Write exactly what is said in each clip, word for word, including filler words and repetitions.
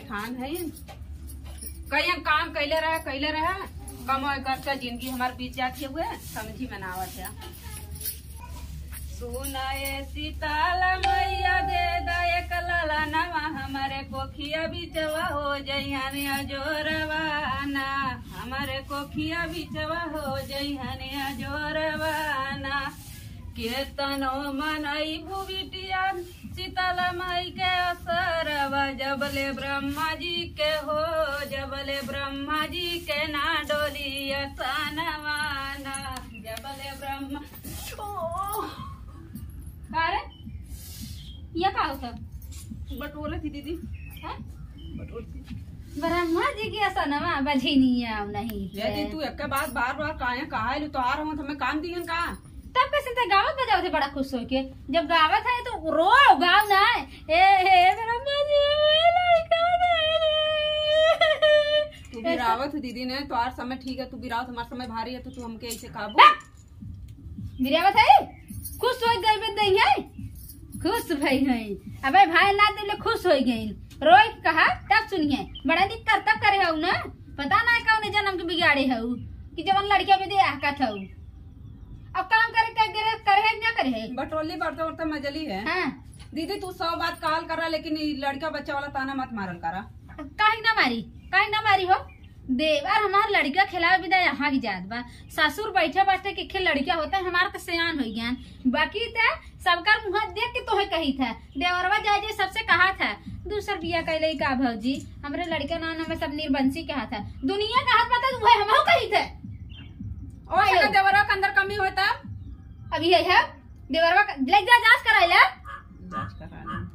ठान है, कई काम कैले रहे, कैले रहे, कमाई करके जिंदगी हमार बीत जाती है, हुए समझी में ना आवत है। सुना ए शीतल मैया, दे दा एक ललनवा, हमरे कोखिया बिचवा हो जइहन अजोरवा ना, हमरे कोखिया बिचवा हो जइहन अजोरवा ना। केतनो मनई भुबिटिया शीतल माई के असरवा, जबले ब्रह्मा जी के हो, जबले ब्रह्मा जी के ना डोली असनवा ना, जबले ब्रह्मा, ओ, का रे? ये का होता? बटोरत ही दीदी। हैं? बटोरत ही। ब्रह्मा जी के असनवा बझिनिया नहीं ये है। दी, तू एक बात बार बार काहे कहा है, तोहार हो, हमें काम दिहन का? तब कैसे ते गावत बजावत है बड़ा खुश होके? जब गावत है तो रो, गाव ना। ए, हे ब्रह्मा जी, ए लड़का दे रे। तू बिरावत है दीदी ने, तोहार समय ठीक है, तू बिरावत, हमार समय भारी है, तो तू हमके ऐसे काबू। बा! बिरावत है? खुश हो गई बे दई है? खुश भई है। अबे भाई ना दिले खुश हो गई। रोए के कहा, तब सुनिए। बड़ा दिक्कत तब करे हऊ ना। पता ना कौन जन्म के बिगाड़े हऊ कि जवन लड़किया पे दे आहकत हऊ। अब काम करे के करे, करे है कि ना करे है? बटोली बरता उरता मजली है। हाँ। दीदी, तू सौ बात कहल करा, लेकिन ई लड़का बच्चा वाला ताना मत मारल करा। काहे ना मारी, काहे ना मारी हो? देवर हमार लड़का खिलावे बिदा यहाँ की जात बा। ससुर बैठे बैठे के खे लड़का होता है, हमार तो सयान हो गया। बाकी ते सबकर मुँह देख के तोहे कही था, देवरवा जाए जे सबसे कहा था, दूसर बिया कैले का भौजी, हमरे लड़का नाम हमें सब निर्बंसी कहा था, दुनिया कहा पता वह हमहू कही थे। और आयो। सका देवरवा के अंदर कमी होता? अभी है, है देवरवा का, ले जा जांच कराइला। जांच करा ले।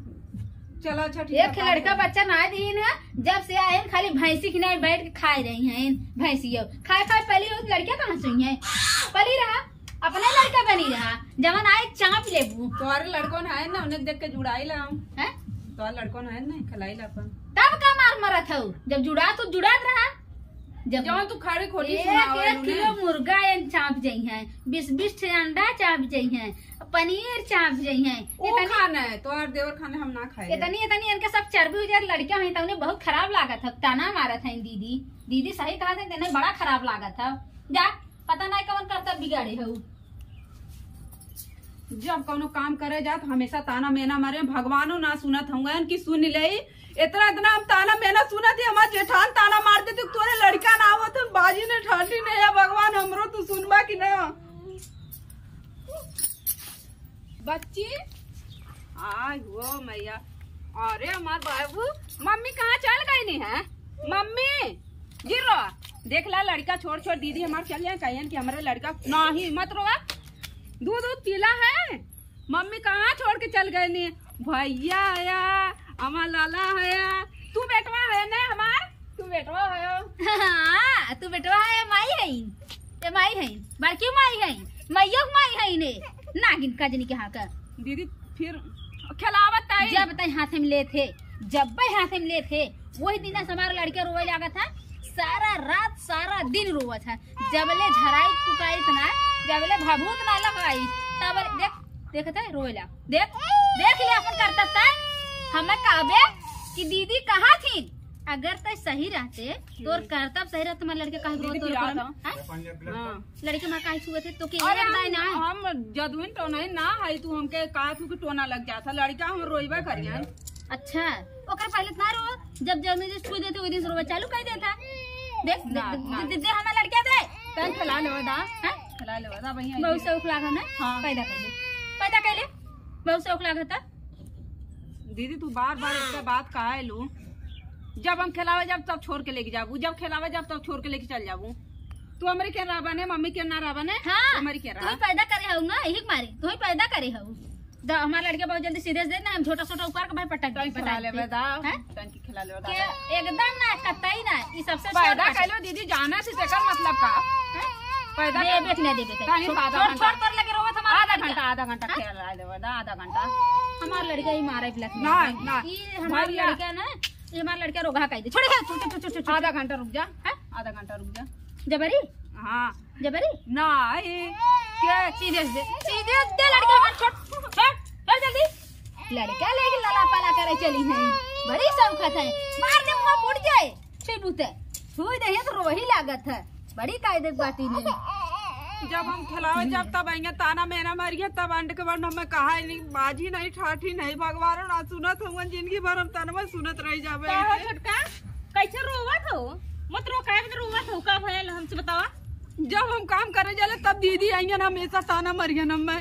चलो अच्छा ठीक एक है, लड़का बच्चा ना दीन है, जब से आए हैं खाली भैंसी की नहीं बैठ के खाए रही हैं भैंसियो। खाए खाए पली हो तो लड़का कहाँ से हुई है? पली रहा, अपने लड़का बनी रहा, जवन आए चाँप लेबू। तुम्हारे लड़कों ने आए ना, उन्हें देख के जुड़ाई ला हम। हैं? तुम्हारे लड़कों ने आए ना, खिलाई ला अपन। तब का मार मरत हऊ? जब जुड़ा तो जुड़ात रहा। जब जवन तू खड़ी खोटी एक, सुनावे एक लूने। किलो मुर्गा एन चाँप जइहैं, बीस बीस ठे अंडा चाँप जइहैं, पनीर चाँप जइहैं। ओ इतनी खाना है, तोहार देवर खाने हम ना खाए। इतनी, इतनी इनके सब चर्बी उजर लड़कियाँ हैं, तउने बहुत खराब लागत है, ताना मारत है दीदी। दीदी सही कहत है, तने बड़ा खराब लागत है। जा, पता नहीं कौन करतब बिगाड़े हऊ। जब कौनो काम करे जात हमेशा ताना मेना मारे, भगवानो ना सुनत हउवन कि सुन ले। इतना इतना हम ताना मेना सुनत ही, हमार जेठान ताना मार देते, तोरे लड़का ना आवत, हम बाजी ने ठानी नहीं है, भगवान हमरो तू सुनबा कि ना। बच्ची, आय हो मैया, अरे हमार बाबू, मम्मी कहाँ चल गई नी है? मम्मी, गिरो, देख ला लड़का छोड़ छोड़ दीदी हमार चल जाए, कहियन कि हमरे लड़का नहीं, मत रोवा, दूध दूध पीला है, मम्मी कहाँ छोड़ के चल गए नी? भैया आया, हमार लाला आया, तू बेटवा है ना हमार, तू बेटवा है। हाँ, तू बेटवा है, माई है, ये माई है, बड़की माई है, मैया के माई है ने, नागिन कजनी के हाँ का। दीदी फिर खेलावत ताई। जब ताई हाथ में लेत है, जब भाई हाथ में लेत है, वही दिन से हमार लड़के रोवे लागत है, सारा रात सारा दिन रोवत है। जबले झराई फुकाइत ना, जबले भभूत ना लगाई, तब देख, देखत है, रोए ला। देख, देख ले अपन करतब तय। हमें कहबे कि दीदी कहाँ थी? अगर तय सही रहते, तोर करतब सही रहते, हमारे लड़के काहे दीदी रोत पिरात रोत हूँ। हैं? हाँ। लड़के माँ काहे छुए थे, तो के अरे एक दाई ना है। हम, हम जदुइन टोना ही ना है, तू हमके कहा तू कि टोना लग जाता, लड़का हम रोइबा करियन। अच्छा, ओकर पहले इतना रो, जब जब मुझे छू देते, वही दिन से रोवे चालू कर देता। देख, ना, दे, दे, ना। दे, दे, दे, हमारा लड़का दे। तन खिला लेवा दा। हैं? खिला लेवा दा, भैया, बहुत ये। शौक लागा ना? हाँ। पैदा कर ले। पैदा कर ले। बहुत शौक लागा था। दीदी, तू बार बार एक बात काहे लू? जब हम खिलावे जाब, तब छोड़ के लेके जाबू, जब खिलावे जाब, तब छोड़ के लेके चल जाबू। तू हमरे के ना बने, मम्मी के ना रह बने, हाँ, हमरे के तू ही रहा। पैदा करे हऊ ना, यही के मारे, तू ही पैदा करे हऊ। द-, हमार लड़के बहुत जल्दी सीरियस दे ना, हम छोटा छोटा उपार के भाई पटक तनी दे, खिला पटक लेवे दे। दा, हैं? तनी खिला लेवे दा। के एकदम ना, कतई ना, ई सबसे पैदा छोट कर लो दीदी, जाना से तेकर मतलब का? हैं? पैदा दे, कर बेच ना देबे ते। तनी छोड़, आधा छोड़, घंटा। छोड़, कर लगे रोवत हमार आधा लड़का। घंटा, आधा घंटा हैं? खिला लेवे दा, आधा घंटा। हमार लड़का ही मारे बिलख ना, ना। ई हमार भैया। लड़का ना, ई हमार लड़का रोगहा कह दे। छोड़, छोड़, छोड़, छोड़, छोड़। आधा घंटा रुक जा। हैं? आधा घंटा रुक जा। जबरी? हाँ। जबरी? नहीं। के? सीधे से दे। सीधे से दे लड़का, मत छोड़। छोड़, छोड़ जल्दी। लड़का लेके लला पला करे चली है। बड़ी शौकत है, मार दे, मुँह फूट जाए। छुई बूते, छुई दे, ये तो रोही लागत है। बड़ी कायदे की बाटी नहीं। जब हम खिलावे जब तब आइया ताना मेना मारिया, तब अंड के बंड हमें कहा ही नहीं, बाजी नहीं, ठाठी नहीं, भगवान ना सुनत हुआ, जिंदगी भर हम तनवा सुनत रह जावे। का हो छोटका, कैसे रोवत हो? मत रो, काहे में रोवत हो? का भयल हमसे बतावा? जब हम काम करे जाले तब दीदी आइया ना, हमेशा ताना मारिया ना मैं।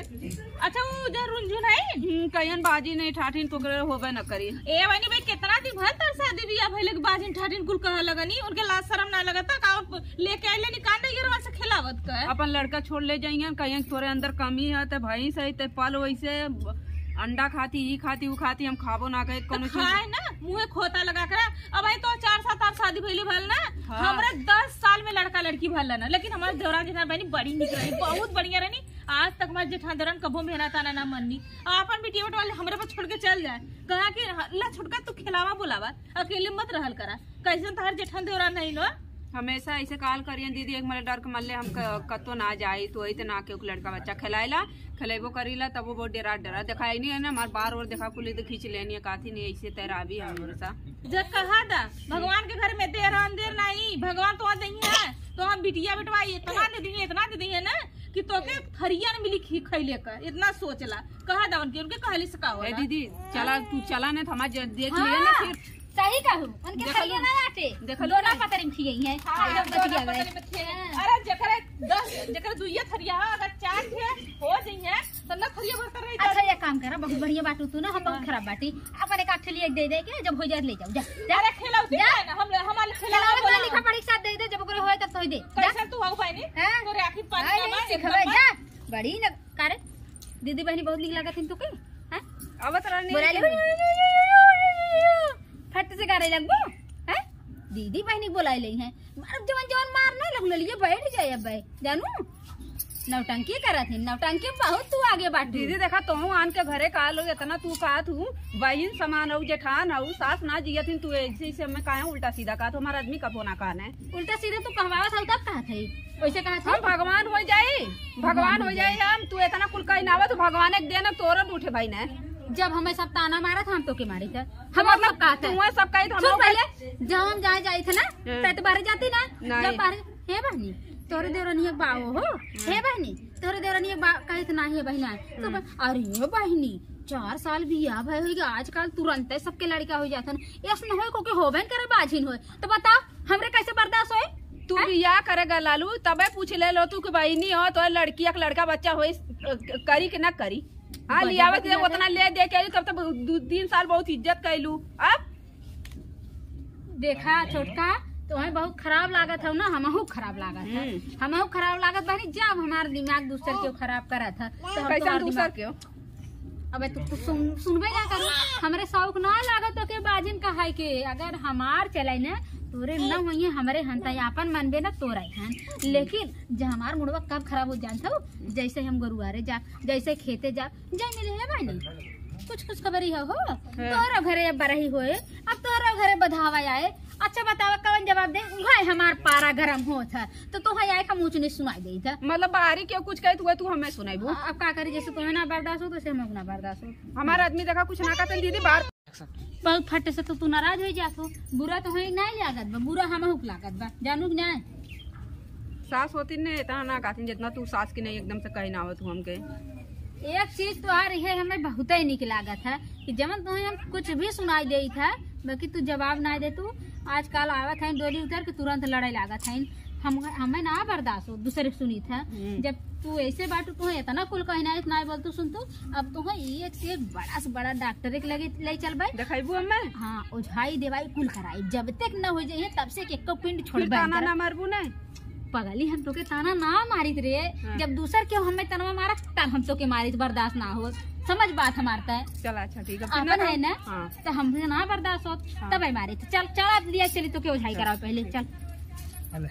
अच्छा, वो उधर रुनझुन है? हम्म, कहियन बाजी नहीं, ठाठिन टोकरे होबे न करी। ए बहनी भाई, कितना दिन भर तरसा दीदी, अब भइले के बाजिन ठाठिन कुल कहा लगनी, उनके लाज शरम ना लगता का? और लेके आइले नी कान नहीं गिरवा से खिलावत का? अपन लड़का छोड़ ले जाइयन, कहियन तोरे अंदर कमी है, ते भैंस है, ते पल वैसे अंडा खाती, ई खाती, ऊ खाती, हम खाबो ना कहे, तो कोनो चीज। खाए ना, मुँहे खोता लगा के। अब आई तो चार सात आठ शादी भइले भल ना, हाँ। हमरे दस साल में लड़का लड़की भल ना, लेकिन हमारे देवरान जेठान बहनी बड़ी निक रही, बहुत बढ़िया रहनी। आज तक हमारे जेठान देवरान कबो मेहनत आना ना मननी। आपन बिटिया बटवा ले हमरे पर छोड़ के चल जाए, कहा कि "ला छोटका तू खिलावा बुलावा, अकेले मत रहल करा।" कैसन तहार जेठान देवरान नहीं लो? हमेशा ऐसे काल करियन दीदी, एक मरे डर के मल्ले हम क-, कतो ना जाई, तो वही ना के लड़का बच्चा खिलाएला, खिलेबो करीला, तब वो बहुत डरा डरा दिखाई नहीं है ना, हमार बार और देखा कुली तो खींच लेनी है, काथी नहीं ऐसे तैरावी हम हमेशा। जब कहा था भगवान के घर में देर अंधेर नहीं, भगवान तो दही है, तो हम बिटिया बेटवा इतना दे दी, इतना दे दी है ना कि तोके थरिया न मिली खी-, खैले का, इतना सोचला। कहा था उनके, उनके कहली से का ए होला? दीदी, चला, तू चला नहीं तो हमार ज-, देख लिया ना हाँ, फिर। सही कहू, उनके देख थरिया लो। ना आटे, देख लो दोना ना। पतरी में खियाई है। हाँ, जब दोना बतिया गए। पतरी में खियाई। हाँ। अरे, जेकरे दस, जेकरे दुइया थरिया, अगर चार खे हो जइहे, तो ना थरिया भरता रही अच्छा, जाए। एक काम करा, बहुत बढ़िया बाटू तू ना, हम बहुत हाँ। खराब बाटी। अपन एक आठ ठे लिए दे दे के, जब हो जाए ले जाओ, जा, जा। अरे, खिलौती जा। है ना, हम, हमारे खिलौना खिलौना बोला। लिखा पढ़ी के साथ दे दे, जब ओकरे होए तब तो दे। जा। कैसन तू हो बहनी? हाँ? तोरे आँखी पानी आई ना नहीं बा, सिखबे, एकदम जा। बड़ी न, का रे? दीदी बहनी बहुत निक लागत हिन तोके? हैं? आवत रहनी बोला ले। लेकिन फट से गारे लगबो? हैं? दीदी बहनी बोलाए ले हैं। मारब जवन जवन मार ना लगल, लिए बैठ जाए अब, जानू? नौटंकी करत हिन, नौटंकी बहुत तू आगे बाटू। दीदी देखा, तोहू आन के घरे का लोग इतना तू कहत हूँ, बहिन समान हऊ, जेठान हऊ, सास ना जियत हिन, तू ऐसे, ऐसे हमें काहे उल्टा सीधा कहत हूँ, हमार आदमी कबो ना कहने। उल्टा सीधा तू कहवावत हऊ तब कहत है, वैसे कहत हम है। भगवान हो जाई, भगवान हो जाई हम, तू इतना कुल कही ना आवत, भगवान एक दिन तोरो उठे भाई ने। जब हमें सब ताना मारत हम तोके मारी थे, हम मतलब मतलब कहत है। तू सब कही तो हम चुप लोग पहले, जब हम जाए जाए थे ना, हाँ। तै तो बाहर जाती ना, नहीं। जब बाहर, हे बहनी, तोरे देवरनिया बाओ हो, हाँ। हे बहनी, तोरे देवरनिया बा, कहे तो ना, हे बहिना, तो हम्म। ब-, अरे हे बहनी, चार साल बियाह भय होइगा, आजकल तुरंते सबके लड़का हो जात हन। ऐसन होए को के होबे न करे, बाझिन होए, तो बताओ, हमरे कैसे बर्दाश्त होए? तू हैं? बियाह करेगा लालू, तबे पूछ ले लो तू कि बहिनी हो, तो लड़किया के लड़का बच्चा होई, अ, करी कि ना करी? हाँ, गजब लियावत के है, बात है। उतना ले दे के आई, तब तक दू तीन साल बहुत इज्जत कैलू। अब देखा छोटका, तोहे बहुत खराब लागत हौ ना, हमहू खराब लागत है। हम्म। हमहू खराब लागत बहनी, जब हमार दिमाग दूसर के खराब करत है, तो हम कैसन तोहार दूसर दिमाग के हो? अबे तू, तू सुन, सुनबे ना करू, हमरे शौक ना लागत तो के बाजिन कहाई के, अगर हमार चले ना, तोरे न होइए, हमरे हंता आपन मनबे ना तोरा हन। लेकिन जे हमार मुड़वा कब खराब हो जानत हो, जैसे हम गरुआरे जा, जैसे खेते जा, जाए मिले है बहनी, कुछ कुछ खबरी हो, हो। हाँ। तोहरा घरे अब बरही होए, अब तोहरा घरे बधावा आए। अच्छा बतावा, कवन जवाब दे? उहे हमार पारा गरम होत है, तो तोहे आए का मुँह नहीं सुनाई देत है। मतलब बाहरी केहू कुछ कहे तो तू हमें सुनाइबू? अब का करी, जैसे तोहे ना बर्दाश्त हो, तो से हम ना बर्दाश्त हो। हमार आदमी देखा कुछ ना कहते दीदी, बाहर बहुत फट से तो तू नाराज हो जात हो। बुरा तो है नहीं लागत बा, बुरा हमहू के लागत बा, जानू कि नहीं? सास होती ने इतना ना कहती जितना तू सास की नहीं, एकदम से कही ना हो तू हमके। एक चीज तोहार इहे हमें बहुत ही निक लागत है कि जवन तुम्हें हम कुछ भी सुनाई देत है, बाकी तू जवाब ना दे। तू आजकल आवत है डोली उतर के तुरंत लड़ाई लागत है। हम, हमें ना बर्दाश्त हो दूसरे के सुनीत है। हम्म। जब तू ऐसे बाटू, तू इतना कुल कहना है, इतना बोल तू सुन तू, अब तू है ये एक बड़ा से बड़ा डॉक्टर के लगे ले चल भाई। दिखाइबू हमें? हाँ, ओझाई देवाई कुल कराई, जब तक न हो जाए तब से एक पिंड छोड़ फिर ताना ना मारबू ना। पगली, हम तोके ताना ना मारित रे। हाँ। जब दूसर के हमें तनवा मारा, तब हम तोके मारित, बर्दाश्त ना हो। समझ बात हमार तय। चल अच्छा ठीक है, फिर अपन ना है ना, हाँ। तो हमसे ना बर्दाश्त होत, हाँ। तब है मारित। चल, चल, अब लिया चली तोके ओझाई कराओ पहले, चल। चल।